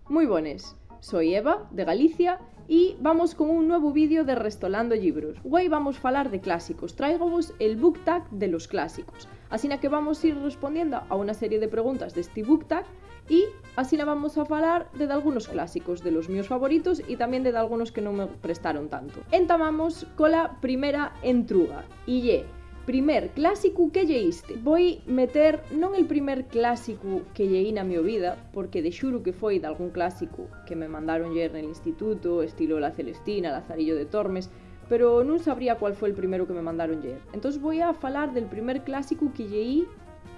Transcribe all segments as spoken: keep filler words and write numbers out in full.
Mui bones, soi Eva, de Galicia, y vamos con un nuevu vídeo de Restolando Llibros. Güei vamos falar de clásicos, tráigovos el book tag de los clásicos. Asina que vamos ir respondiendo a una serie de preguntas d'esti book tag y asina vamos a falar de dalgunos clásicos, de los míos favoritos y tamién de dalgunos que nun me prestaron tanto. Entamamos cola primera entruga, y ye: primer clásicu que lleíste. Voi meter non el primer clásicu que lleí na mio vida, porque de xuru que foi dalgún clásicu que me mandaron lleer nel instituto, estilo La Celestina, Lazarillo de Tormes, pero nun sabría cuál fue el primero que me mandaron lleer. Entós voi a falar del primer clásicu que lleí,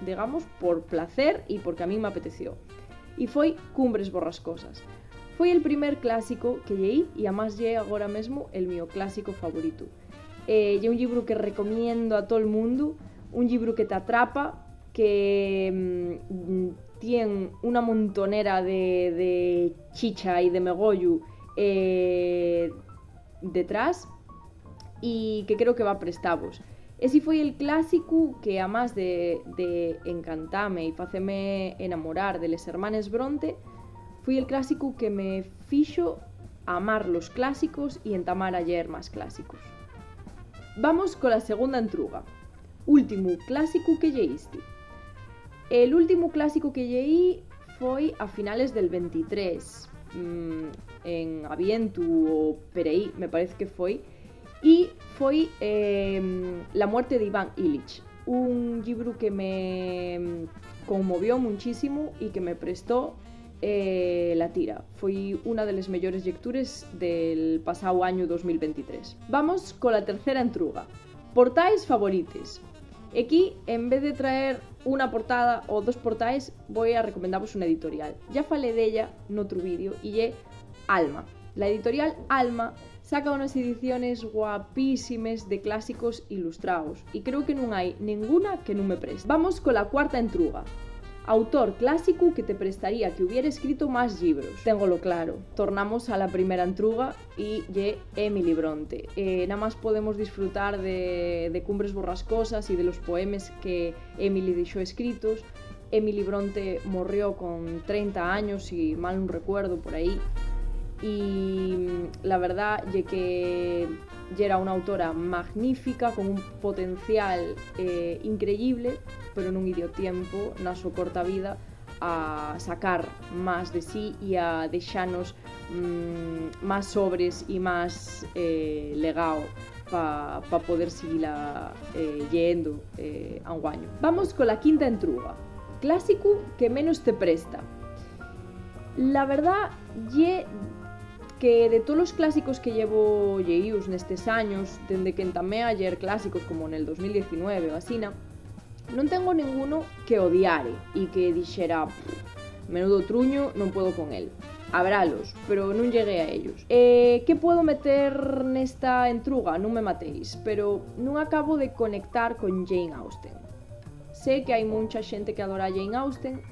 digamos, por placer y porque a min m'apeteció. Y foi Cumbres Borrascosas. Foi el primer clásico que lleí y amás ye agora mesmo el mio clásico favorito. Eh, ye un llibru que recomiendo a tol mundu, un llibru que t'atrapa, que, mm, tien una montonera de, de chicha y de megollu, eh, detrás, y que creo que va prestavos. Esi foi el clásicu que, amás de, de encantame y faceme enamorar de les hermanes Brontë, foi el clásicu que me fixo amar los clásicos y entamar a lleer más clásicos. Vamos cola segunda entruga. Últimu clásicu que lleísti. El últimu clásicu que lleí foi a finales del ventitrés, mm, en avientu o per ehí, me parez que foi, y foi, em, La muerte de Iván Illich, un llibru que me conmovió munchísimu y que me prestó, eh, la tira. Foi una de les mellores llectures del pasáu añu dos mil ventitrés. Vamos cola tercera entruga. Portaes favorites. Equí, en vez de traer una portada o dos portaes, voi a recomendavos una editorial. Ya falé d'ella n'otru vídeo, y ye Alma. La editorial Alma saca unes ediciones guapísimes de clásicos ilustraos, y creo que nun hai nenguna que nun me preste. Vamos cola cuarta entruga. Autor clásicu que te prestaría que hubiera escrito más llibros. Téngolo claro. Tornamos a la primera entruga, y ye Emily Brontë. Eh, namás podemos disfrutar de, de Cumbres Borrascosas y de los poemes que Emily dexó escritos. Emily Brontë morrió con trenta años, si mal nun recuerdo, por aí. Y, mm, la verdá ye que yera una autora magnífica, con un potencial, eh, increíble, pero nun-y dio tiempo na so corta vida a sacar más de sí y a dexanos, mm, más obres y más, eh, legao pa, pa poder siguila, eh, lleendo, eh, anguaño. Vamos cola quinta entruga. Clásicu que menos te presta. La verdá ye que de tolos clásicos que llevo lleíos nestes años, dende que entamé a lleer clásicos como nel dos mil diecinueve o asina, non tengo ninguno que odiare y que dixera: "Pff, menudo truño, non puedo con él". Habrálos, pero nun llegué a ellos. Eh, ¿qué puedo meter nesta entruga? Nun me matéis, pero nun acabo de conectar con Jane Austen. Sé que hai muncha xente que adora a Jane Austen,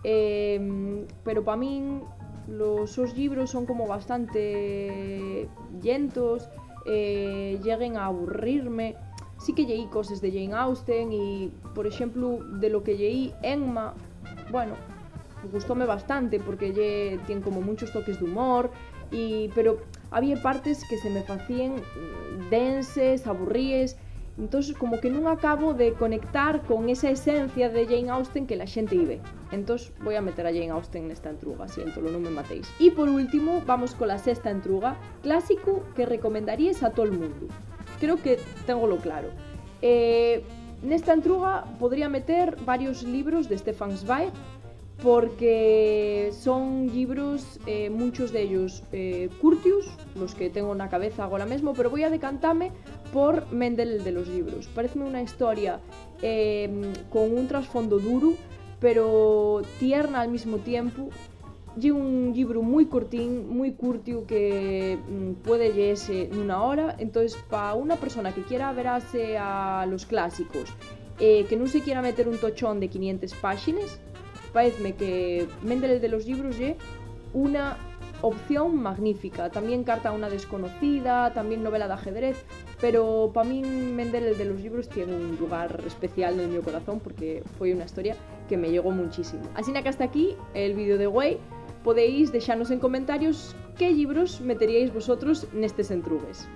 em, pero pa min los sos llibros son como bastante llentos, eh, lleguen a aburrirme. Sí que lleí coses de Jane Austen y, por exemplu, de lo que lleí, Emma, bueno, gustóme bastante porque ye, tien como munchos toques d'humor, y, pero había partes que se me facíen, mm, denses, aburríes. Entós, como que nun acabo de conectar con esa esencia de Jane Austen que la xente-y ve. Entós, voi a meter a Jane Austen nesta entruga, siéntolo, nun me matéis. Y por último, vamos cola sesta entruga, clásicu que recomendaríes a tol mundu. Creo que téngolo claro. Eh, nesta entruga podría meter varios libros de Stefan Zweig, porque son llibros, eh, munchos d'ellos, eh, curtios, los que tengo na cabeza agora mesmo, pero voi a decantame por Mendel el de los llibros. Paréceme una historia, eh, con un trasfondo duru, pero tierna al mismo tiempu. Ye un llibru mui cortín, mui curtiu, que, mm, puede lleese nuna hora. Entonces, pa una persona que quiera averase a los clásicos, eh, que nun se quiera meter un tochón de quinientes páxines, paezme que Mendel el de los llibros ye una opción magnífica. Tamién Carta a una desconocida, tamién novela d'ajedrez, pero pa min Mendel el de los llibros tien un llugar especial nel mio corazón porque foi una historia que me llegó munchísimo. Asina que hasta aquí el vídeo de güei. Podéis dexanos en comentarios qué llibros meteríais vosotros nestes entrugues.